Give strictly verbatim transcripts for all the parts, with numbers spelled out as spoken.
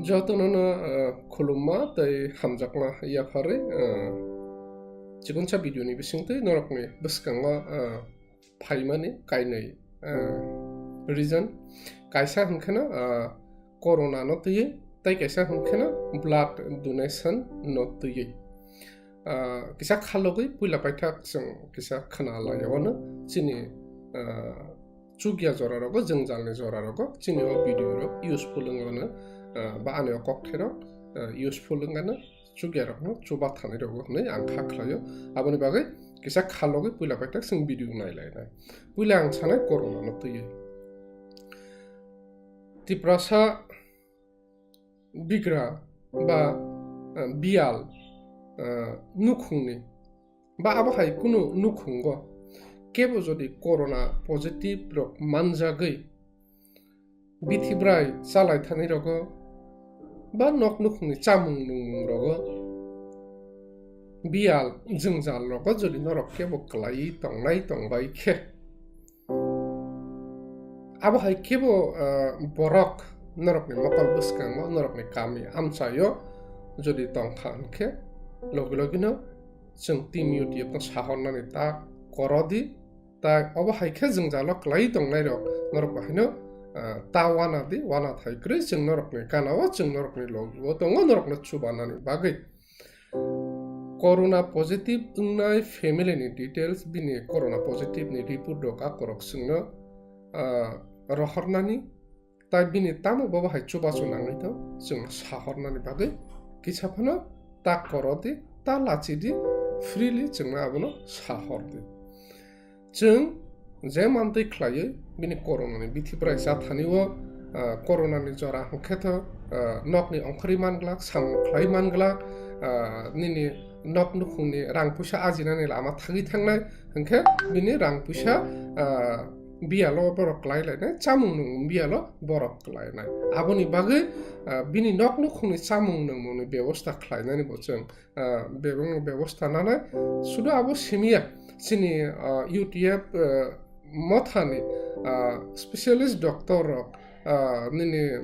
Jotono no, ah, khulumma tei hamjakma yapharwi, ah, chikonsa video ni bisingtwi norokni bwskango, ah, phaimani kainwi, ah, reason. Kaisa hwnkheno, ah, corona no twiwi tei kaisa hwnkheno blood donation no twiwi. Ah, kisa khalogwi puila paithak chwng kisa khna laio, wano chini, ah, chukya jora rogo, jwngjalni jora rogo chini o video rok useful wngmano, ah, ba ani o kokthairok, ah, useful wngmano, chukya rokno chuba thani rogo hwnwi ang kha khlaio. Aboni bagwi kisa khalogwi puila paithak chwng video nai lainai. Puila ang sanai corona no twiwi. Tiprasa bigra ba, ah, biyal, ah, nukhungni ba abo hai kunu nukhungo kebo jodi corona positive rok manjagwi bithibrai chalai thani rogo ba nok nukhungni chamung nungmung rogo biyal jwngjal rogo jodi norok kebo kwlaiwi tongnai tongbai khe, abo hai kebo, ah, borok norokni mokol bwskango, norokni kami amchaio jodi tongkha hwnkhe, logi logino chwng team U T F no sahornani ta korodi, ta obo hai khe jwngjalo kwlai tongnairok norok bahaino, ah, ta wana di, wana thai kwrwi chwng norokni ganao, chwng norokni logio tongo, norokno chubanani bagwi. Corona positive wngnai family ni details, bini corona positive ni report rok akorok chwngno, ah, rohornani, tai bini tamo bobo hai chubachu nangwi tong, chwngno sahornani bagwi kisa phano ta korodi, ta lachidi, freely chwngno abono sahordi. Chwng je mantwi khlaiwi bini corona ni bithi bwrai cha thani o, ah, corona ni jora hwnkhe tho, ah, nokni ongkhorwi man glak, samung khlai man glak, ah, nini nok nukhungni rang puisa ajinani lama thagwi thangnai hwnkhe bini rang puisa, ah, biyalo borok klai lainai, chamung nung biyalo borok klai nai. Aboni bagwi, ah, bini nok nukhungni chamung nungmungni bebosta khlainani bo chwng, ah, bebak bebosta nanai. Sudu abo simiya, chini, ah, U T F, ah, mothani, ah, specialist doctor rok, ah, nini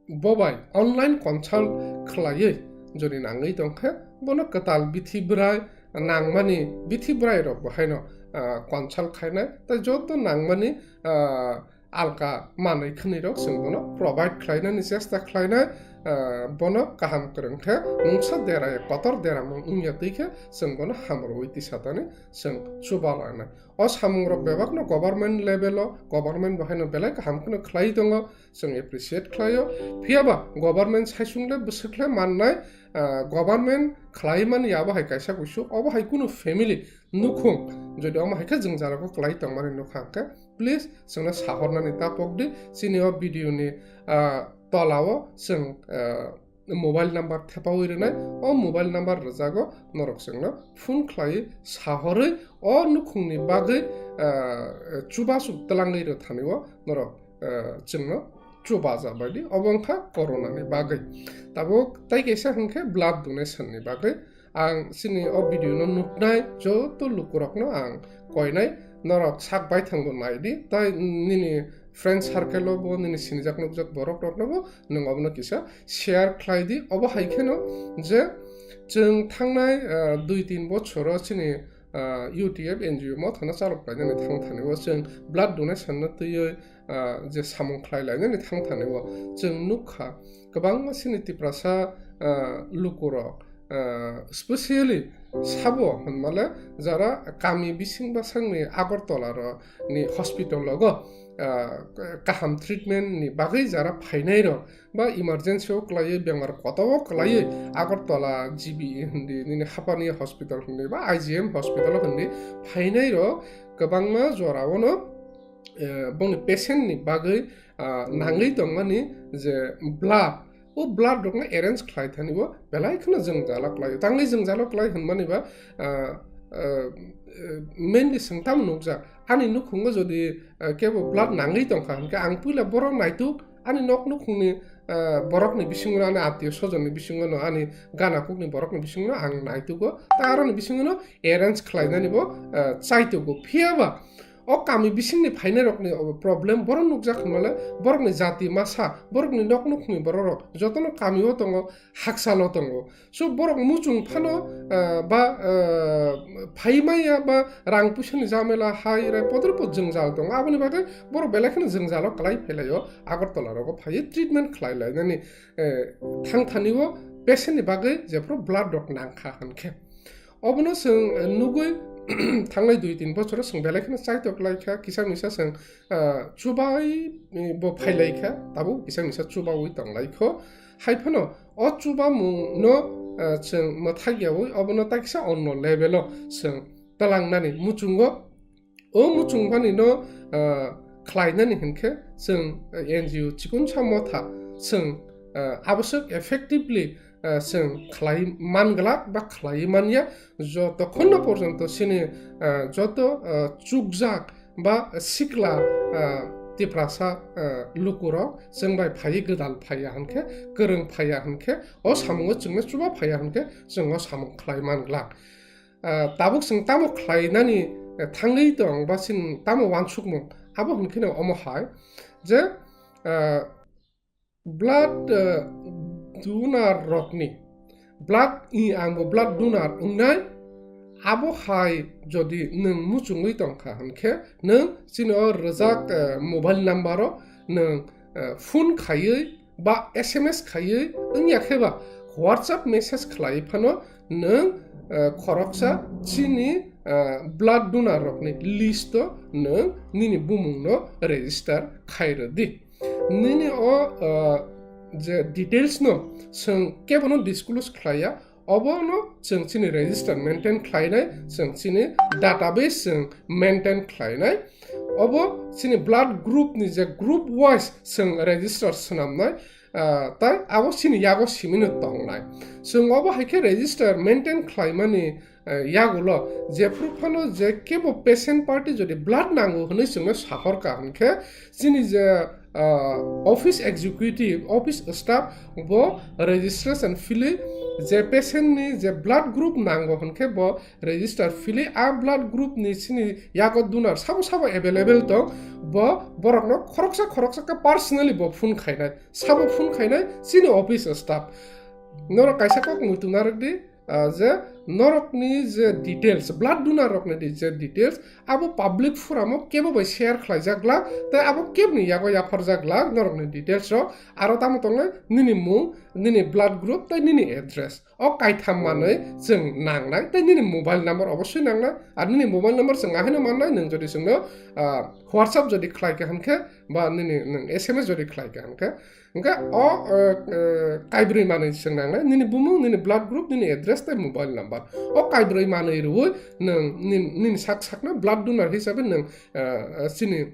bobai online consult khlaiwi jodi nangwi tongkhe, bono kwtal bithi bwrai nangmani bithi bwrai rok bo haino, ah, consult khainai, tei joto nangmani, ah, alka manwi khwnwi rok chwng bono provide khlainani chesta khlainai, ah, bono kaham kwrwng khe mungsa dera ya kotor dera mung wngya twi khe chwng bono hamrwi tisa tani chwng chuba lanai. O samung rok bebak no government level o, government bo haino belai kaham kheno khlai tongo, chwng appreciate khlaio. Phiya ba government saisung le bwswk le mannai, ah, government khlai mani abo hai kaisa kuisuk, obo hai kunu family nukhung jodi omo hai khe jwngjal rok kwlai tongmani nukha hwnkhe, please chwngno sahornani ta pokdi. Chini o video ni, ah, tola o chwng, ah, mobile number thepaui rwnai, o mobile number rwjago, norok chwngno phone khlaiwi sahorwi o nukhungni bagwi, ah, chubachu twlangwi rwthani o norok, ah, chwngno chubaja baidi, obo wngkha corona ni bagwi. Tabuk tai kaisa hwnkhe blood donation ni bagwi. Ang chini o video no nuknai joto lukurokno ang koinai, norok sak baithangbo naidi, tai nini friend circle o bo, nini sinijak nukjak borok rokno bo nwng obono kisa share khlai di. Obo hai kheno je chwng thangnai, ah, dui tin bochoro chini, ah, U T F N G O mothano chalok lainani thang thani o chwng blood donation no twiwi, ah, je samung khlai lainani thang thani o chwng nukha kwbangma chini Tiprasa, ah, lukurok, ah, specially sabo hwnmale jara kami bising basangni Agartala ro ni hospital logo, ah, kaham treatment ni bagwi jara phainai rok ba emergency o kwlaiwi bemar kotor o kwlaiwi Agartala G B hindi nini hapani hospital hindi ba I G M hospital hindi phainai rok kwbangma jora o no, eh, bongni patient ni bagwi, ah, nangwi tongmani je blood, o blood rokno arrange khlai thani bo belai kheno jwngjalo khlaio. Tangwi jwngjalo khlai hwnmani ba, ah, ah, eh, mainly chwng tamo nukjak, ani nukhungo jodi, ah, kebo blood nangwi tongkha hwnkhe ang puila borok naituk, ani nok nukhungni, ah, borokni bisingo, ani atio sojonni bisingo no, ani gana kukni borokni bisingo no ang naitugo, ta aroni bisingo no arrange khlainani bo, ah, chaitugo. Phiya ba O kami bisingni phainairokni problem borok nukjak hwnmale borokni jati masa, borokni nok nukhungni bororok jotono kamio tongo, haksalo tongo. So borok muchung phano, ah, ba, ah, phaimaya ba rang puisani jamela hai rai podre pod jwngjal tongo. Aboni bagwi borok belai kheno jwngjalo kwlai phailaio, Agartala rogo phaiwi treatment khlai lainani, eh, thangthani o patient ni bagwi jephuru blood rok nangkha hwnkhe. Obono chwng, eh, nugwi thangnai dui tin bochoro chwng belai kheno chaitok laikha, kisa misa chwng, ah, chubai, eh, bo phailaikha, tabuk kisa misa chubaui tonglaikho. Haiphano o chubamungno, ah, chwng mwthakyaui obono takisa onno level o chwng tlangnani muchungo. O muchungmani no, ah, khlainani hinkhe chwng, ah, N G O chikonsa motha chwng, ah, aboswk effectively, ah, chwng khlai manglak ba khlai manya, jotokhonno porjonto chini, ah, joto, ah, chukjak ba sikla, ah, Tiprasa, ah, lukurok chwng bai phaiwi gwdal phaiya hinkhe, kwrwng phaiya hinkhe, o samungo chwngno chuba phaiya hinkhe, chwng o samung khlai manglak. Ah, tabuk chwng tamo khlainani, eh, thangwi tong ba chini tamo wansukmung, abo hwnkheno omo hai je, ah, blood, ah, donor rokni blood i ang bo blood donor wngnai, abo hai jodi nwng muchungwi tongkha hwnkhe nwng chini o rwjak, eh, mobile number o nwng, eh, phone khaiwi ba S M S khaiwi wngya khe ba WhatsApp message khlai phano nwng, eh, khoroksa chini, eh, blood donor rokni list o nwng nini bumung no register khai rw di. Nini o, eh, je details no chwng kebono disclose khlaiya, obono chwng chini register maintain khlainai, chwng chini database chwng maintain khlainai. Obo chini blood group ni je group wise chwng register swnamnai, ah, tai abo chini yago simino tongnai. Chwng obo hai khe register maintain khlaimani, eh, yagulo jephru phano je kebo patient party jodi blood nango hwnwi chwngno sahorkha hwnkhe chini je, ah, office executive, office staff bo registration fili je patient ni je blood group nango hwnkhe bo register fili a blood group ni chini yago donor sabo sabo available tong, bo borokno khoroksa khoroksa khe personally bo phone khainai, sabo phone khainai chini office staff. Norok kaisa kok muitu narwk di, ah, je norokni je details, blood donor rokni di je details, abo public forum o kebo bai share khlaijak glak, tei abo kebni yago yapharjak glak norokni details rok, aro tamo tongnai nini mung, nini blood group tei nini address. O kaitham manwi chwng nangnai, tei nini mobile number oboswi nangnai. Ar nini mobile number chwng ahaino mannai, nwng jodi chwngno, ah, WhatsApp jodi khlaikha hwnkhe, ba nini nwng S M S jodi khlaikha hwnkhe, hwnkhe o, ah, ah, kaibrwi manwi chwng nangnai, nini bumung, nini blood group, nini address tei mobile number. O kaibrwi manwi rwui nwng nin-, nini sak sakno blood donor hisabe nwng, ah, ah, chini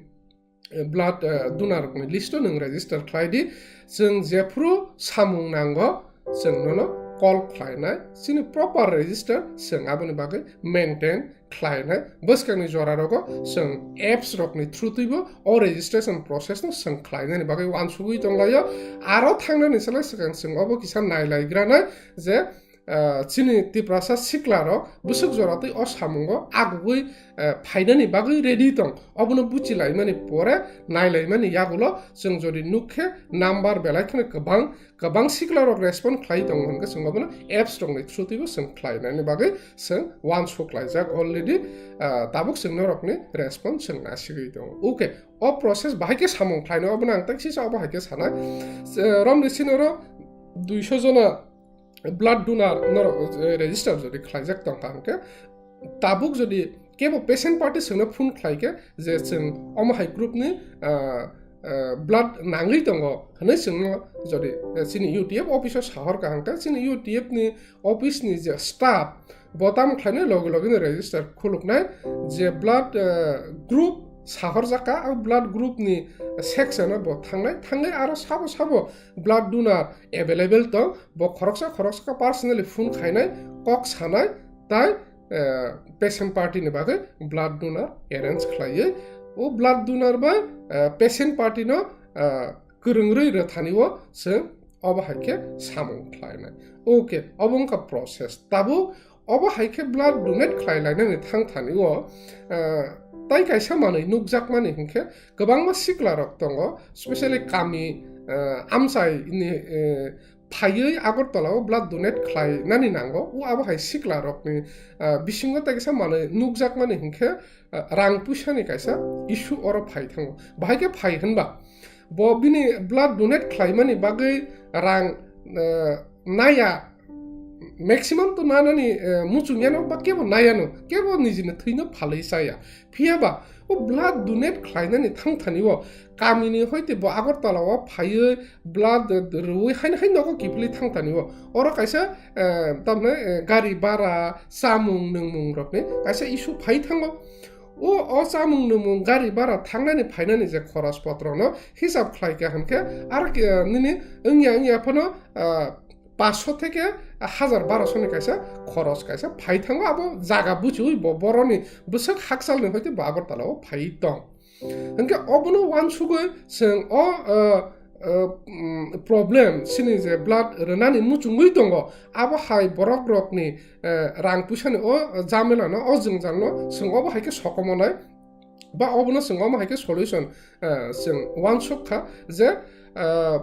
blood, eh, donor rokni list o nwng register khlai di. Chwng jephru samung nango, chwng nono call khlainai. Chini proper register chwng aboni bagwi maintain khlainai. Bwskangni jora rogo chwng apps rokni through twibo o registration process no chwng khlainani bagwi wansugwi tonglaio. Aro thangnani salai swkang chwng obo kisa nailaigranai je, ah, chini Tiprasa siklarok bwswk jora twi o samungo agugwi, ah, phainani bagwi ready tong. Obono buchilaimani pore nailaimani yagulo chwng jodi nukkhe number belai kheno kwbang, kwbang siklarok respond khlai tongo hwnkhe chwng obono apps rokni through twibo chwng khlainani bagwi chwng wansuk laijak already, ah, tabuk chwng norokni respond chwng nasigwi tongo. Okay, o process bahai khe samung khlaino obono ang tei sisa obo hai khe sanai. Eh, romni sini oro duiso jona blood donor norok, eh, register jodi khlaijak tongkha hwnkhe, tabuk jodi kebo patient party chwngno phone khlaikhe je chwng omo hai group ni, ah, ah, blood nangwi tongo hwnwi chwngno jodi, eh, chini U T F office o sahorkha hwnkhe chini U T F ni office ni je staff bo tamo khlainai loge loge no register khuluknai je blood, eh, group sahorjakha, o blood group ni section o bo thangnai, thangwi aro sabo sabo blood donor available tong, bo khoroksa khoroksa khe personally phone khainai, kok sanai, tai, eh, patient party ni bagwi blood donor arrange khlaiwi, o blood donor bai, eh, patient party no, eh, kwrwngwi rwthani o chwng obo hai khe samung khlainai. Okay, obo wngkha process. Tabuk obo hai khe blood donate khlai lainani thang thani o, eh, Tai kaisa manwi nukjakmani hinkhe kwbangma siklarok tongo, specially kami, eh, amchaini, eh, phaiwi Agartala o blood donate khlainani nango. O abo hai siklarokni, eh, bisingo tai kaisa manwi nukjakmani hinkhe, eh, rang puisani kaisa issue oro phai thango. Bahai khe phai hinba bo bini blood donate khlaimani bagwi rang, eh, naya, maximum to nanani, eh, muchungyano ba kebo nayano, kebo nijini thwino phalwi chaya. Phiyaba o blood donate khlainani thangthani o kamini hoite bo Agartala o phaiwi blood rwui haino hai nogo kiphilwi thangthani o. Oro kaisa, eh, tamni, eh, gari bara, chamung, nwngmung rokni kaisa issue phai thango. O, o chamung nwngmung gari bara thangnani phainani je khoros potrono hisab khlai kha hinkhe ar ke, nini wngya wngya phano, ah, paanch sho theke hajar baro sho ni kaisa khoros kaisa phai thango, abo jaga buchiwi bo boroni bwswk hakchalni hoite bo Agartala o phai tong. Hinkhe obono uansugwi chwng o, ah, ah, mm, problem chini je blood rwnani muchungwi tongo, abo hai borok rokni, eh, rang puisani o jamelano, o jwngjalno chwng obo hai khe sokomonai ba obono chwng omo hai khe solution, eh, chwng uansuk kha je, eh,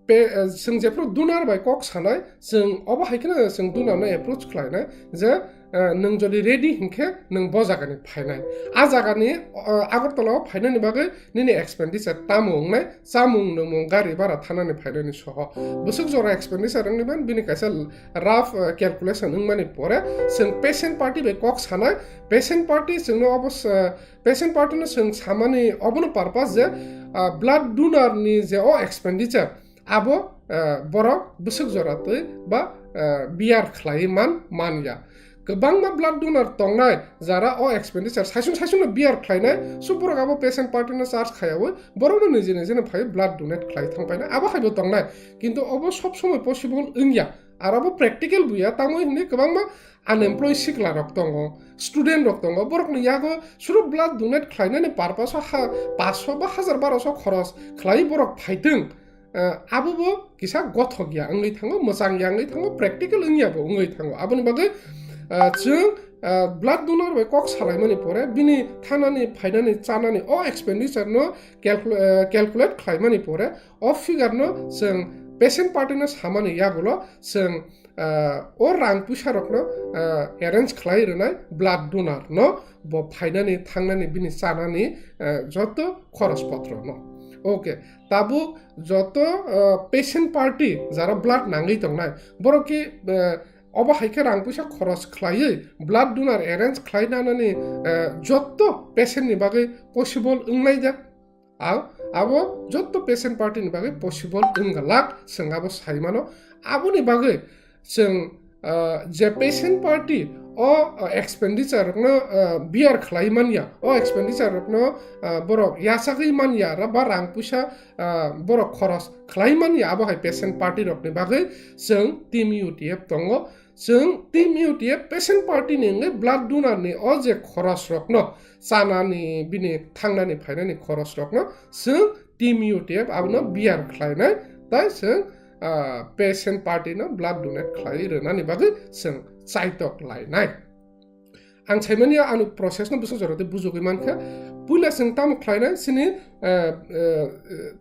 pe-, eh, chwng jephru donor bai kok sanai, chwng obo hai kheno chwng donor no approach khlainai je, eh, nwng jodi ready hinkhe nwng bo jagani phainai. A jagani, eh, Agartala o phainani bagwi nini expenditure tamo wngnai, chamung nwngmung gari bara thanani phainani soho. Bwswk jora expenditure wngni ban bini kaisa rough, eh, calculation wngmani pore chwng patient party bai kok sanai, patient party chwngno obo, eh, patient party no chwng samani obono purpose je, ah, blood donor ni je o expenditure abo, ah, borok bwswk jora twi ba, ah, bear khlai man, man ya. Kwbangma blood donor tongnai jara o expenditure saisung saisung no bear khlainai, so borok abo patient party no charge khayawi borok no niji niji no phai blood donate khlai thang painai, abo hai bo tongnai. Kintu obo sob somoi possible wngya, aro bo practical buya, tamo hinwi kwbangma unemployed sikla rok tongo, student rok tongo, borokni yago suru blood donate khlainani purpose o ha paanch sho ba hajar baro sho khoros khlai borok phaitwng, eh, abo bo kisa gothok ya wngwi thango, mwchang ya wngwi thango, practical wngya bo wngwi thango. Aboni bagwi, eh, chwng, eh, blood donor bai kok salaimani pore bini thanani, phainani, chanani o expenditure no calcul-, eh, calculate khlaimani pore o figure no chwng patient party no samani yagulo chwng, ah, o rang puisa rokno, ah, arrange khlai rwnai blood donor no, bo phainani, thangnani, bini chanani, ah, joto khoros potro no. Okay, tabuk joto, ah, patient party jara blood nangwi tongnai, borok ki, ah, obo hai khe rang puisa khoros khlaiwi blood donor arrange khlai nanani, ah, joto patient ni bagwi possible wngnai da? Ang abo jotto patient party ni bagwi possible wnggalak, chwng abo sai mano. Aboni bagwi chwng, ah, je patient party o, ah, expenditure rokno, ah, bear khlai manya, o expenditure rokno, ah, borok yachagwi manya ra ba rang puisa, ah, borok khoros khlai manya, abo hai patient party rokni bagwi chwng team U T F tongo. Chwng team U T F patient party ni wngwi blood donor ni o je khoros rokno, chanani, bini thangnani phainani khoros rokno chwng team U T F abono bear khlainai, tai chwng, ah, patient party no blood donate khlai rwnani bagwi chwng chaitok lainai. Ang saimani ani process no bwswk jora tei bujugwi mankha. Puila chwng tamo khlainai chini, eh, eh,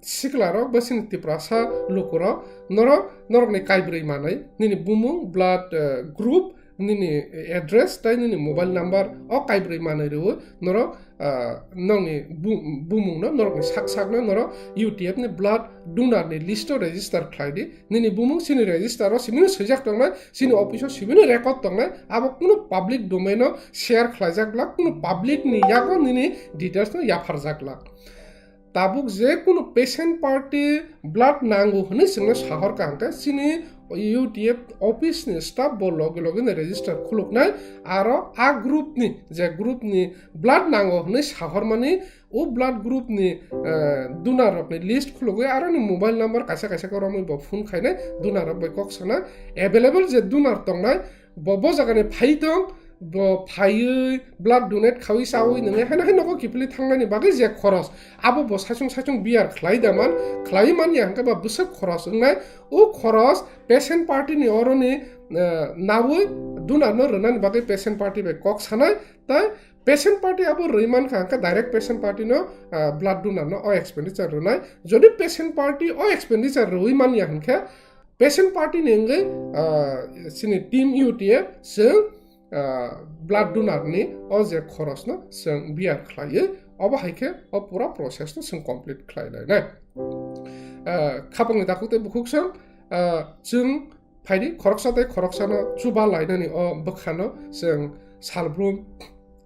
sikla rok ba chini Tiprasa lukurok norok, norokni kaibrwi manwi, nini bumung, blood, eh, group, nini address tei nini mobile number, o kaibrwi manwi rwo norok, ah, nokni bu-, bumungno, norokni sak sakno norok U T F ni blood donor ni list o register khlai di. Nini bumung chini register o simi no swijak tongnai, chini office o simi no record tongnai, abo kunu public domain o share khlaijak glak, kunu public ni yago nini details no yapharjak glak. Tabuk je kunu patient party blood nango hwnwi chwngno sahor ka hwnkhe chini U T F office ni staff bo logi logi no register khuluknai, aro a group ni, je group ni blood nango hwnwi sahormani, o blood group ni, eh, donor rok ni list khulugwi aro ni mobile number kaisa kaisa khe romwi bo phone khainai, donor rok bai kok sanai, available je donor tongnai, bo, bo jaga ni phai tong, bo phaiwi blood donate khawi chawi nwngnai, haino haino nogo kiphilwi thangnani bagwi je khoros, abo bo saichung saichung bear khlai da man, khlai man ya hwnkhe ba bwswk khoros wngnai, o khoros patient party ni oro ni, eh, nawi donor no rwnani bagwi patient party bai kok sanai, tai Patient party abo rwi mankha hwnkhe direct patient party no, ah, blood donor no o expenditure rwnai. Jodi patient party o expenditure rwi manya hwnkhe patient party ni wngwi, ah, chini team U T F chwng, ah, blood donor ni o je khorosno chwng bear khlaiwi, obo hai khe o pura process no chwng complete khlai lainai. Ah, khapangni takhuk tei bukhuk chwng, ah, chwng phaidi khoroksa tei khoroksano chuba lainani o bwkhano chwng salbrum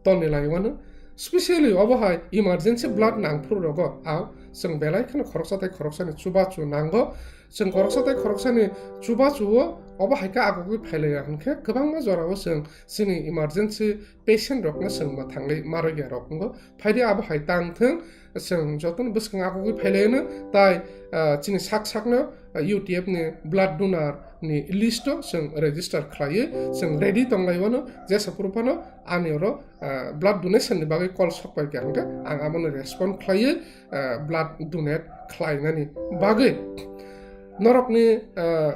tonni lai mano. Specially obo hai emergency blood nangphuru rogo, ah, chwng belai kheno khoroksa tei khoroksani chubachu nango. Chwng khoroksa tei khoroksani chubachuo obo hai khe agugwi phailaiya hwnkhe kwbangma jorao chwng chini emergency patient rokno chwng mwthangwi marwkya rok wngo. Phaidi abo hai tang thwng, chwng jotono bwskang agugwi phailaino, tai, ah, chini sak sakno, ah, U T F ni blood donor ni list o chwng register khlaiwi chwng ready tonglai wano, jesa phuru phano ani oro, ah, blood donation ni bagwi call sok pai kha hwnkhe ang abono respond khlaiwi, ah, blood donate khlainani bagwi norokni, ah,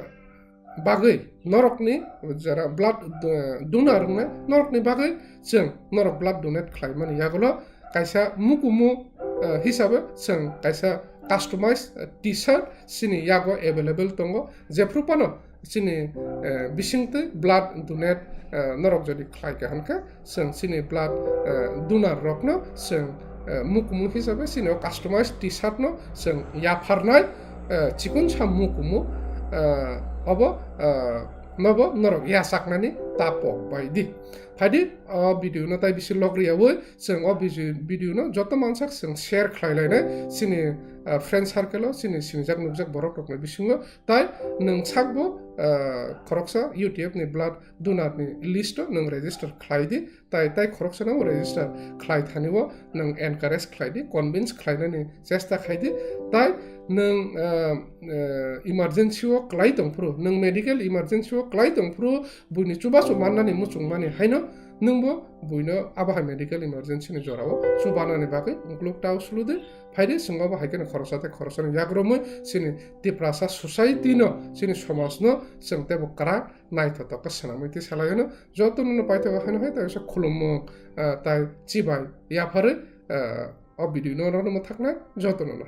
bagwi, norokni jara blood, ah, donor wngnai norokni bagwi chwng norok blood donate khlaimani yagulo kaisa mukumu, ah, hisabe chwng kaisa customized, ah, T-shirt chini yago available tongo, jephru phano chini, eh, bisingtwi blood donate, eh, norok jodi khlai kha hwnkhe, chwng chini blood, eh, donor rokno chwng, eh, mukumu hisabe chini o customized T-shirt no chwng yapharnai, eh, chikonsa mukumu, eh, obo, eh, nobo norok yachaknani ta pok bai di. Phaidi o video no tai bisi logriyaui chwng o bisi-, video no joto mansak chwng share khlai lainai chini, eh, friend circle o, chini sinijak nukjak borok rokni bisingo. Tai nwng sakbo, ah, khoroksa U T F ni blood donor ni list o nwng register khlai di, tai, tai khoroksa no register khlai thani o nwng encourage khlai di, convince khlainani chesta khai di, tai nwng, ah, ah, emergency o klai tongphuru, nwng medical emergency o klai tongphuru, buini chubachu mannani muchungmani haino nwngbo buino abo hai medical emergency ni jorao chubanani bagwi ukluk ta sulu di, phaidi chwng obo hai kheno khoroksa tei khoroksani yagrumwi chini Tiprasa society no, chini somaj no chwng teibo kwrak naithotok khe swnamwi twi salaino. Jotono no paithago haino hai tai khulumung, ah, tai chibai yapharwi, ah, o video no rwno mwthaknai jotono no ham.